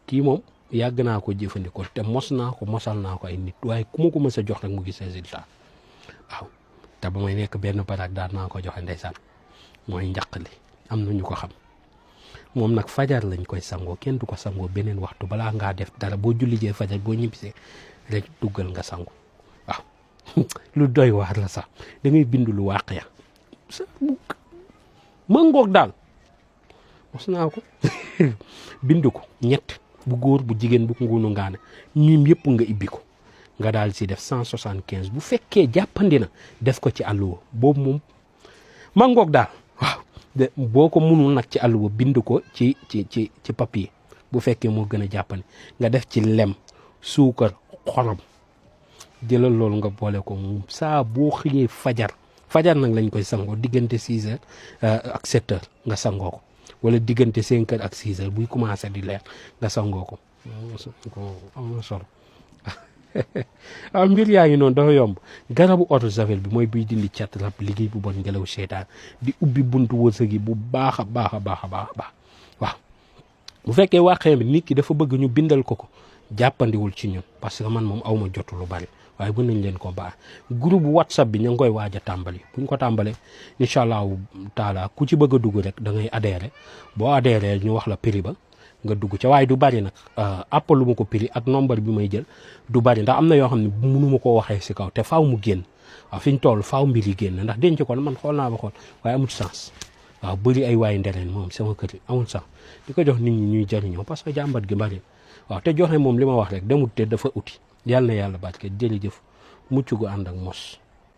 kii moom yàgg naa ko jëfandikoo te mosal naa ko ay nit waaye ku ma ko mës a jox rek mu gis résultat waaw te ba may nekk benn baraag daan naa ko joxe ndeysaan mooy njaq li am na ñu ko xam moom nag fajar lañ koy sangoo kenn du ko sangoo beneen waxtu balaa ngaa def dara boo julli jee fajar boo ñibbisee rek duggal nga sangu waaw lu doy waar la sax da ngay bind lu wàq ya ma ngoog daal mos naa ko bind ko ñett bu góor bu jigéen bu ngunu ngaane ñim yëpp nga ibbi ko nga daal si def 175 bu fekkee jàppandi na def ko ci àlluwa boobu moom ma ngoog daal waaw boo ko munul nag ci àlluwa bind ko ci papier bu fekkee moo gën a jàppandi nga def ci lem suukar xorom jëlal loolu nga boole ko moom saa boo xëyee fajar nag lañ koy sangoo diggante 6 heures ak 7 heures nga sangoo ko wala diggante 5 heures ak 6 heures buy commencé di leer nga sangoo ko am na solo mbir yaa ngi noonu dafa yomb garabu eau de javel bi mooy buy dindi cat rab liggéey bu bon ngelaw seytaan di ubbi buntu wërsëg yi bu baax a baax waaw bu fekkee waxee bi nit ki dafa bëgg ñu bindal ko jàppandiwul ci ñun parce que man moom awma jotu lu bari waaye bu nañ leen ko baax groupe whatsapp bi ñu ngi koy waaj a tàmbali buñ ko tàmbalee incha allahu taala ku ci bëgg a dugg rek da ngay adhéré boo adhéré ñu wax la prix ba nga dugg ca waaye du bari nag appalu ma ko prix ak nombre bi may jël du bari ndax am na yoo xam ne mënuma koo waxee si kaw te faaw mu génn waaw fi ñu toll faaw mbir yi génn ndax denc ko man xool naa ba xool waaye amul sens waaw bëri ay waaye ndereen moom sama kër yi amul sens di ko jox nit ñi ñuy jëriñoo parce que jàmbat gi bari waaw te joxe moom li ma wax rek demut te dafa uti yàlla na yàlla barke jërëjëf mucc gu ànd ak mos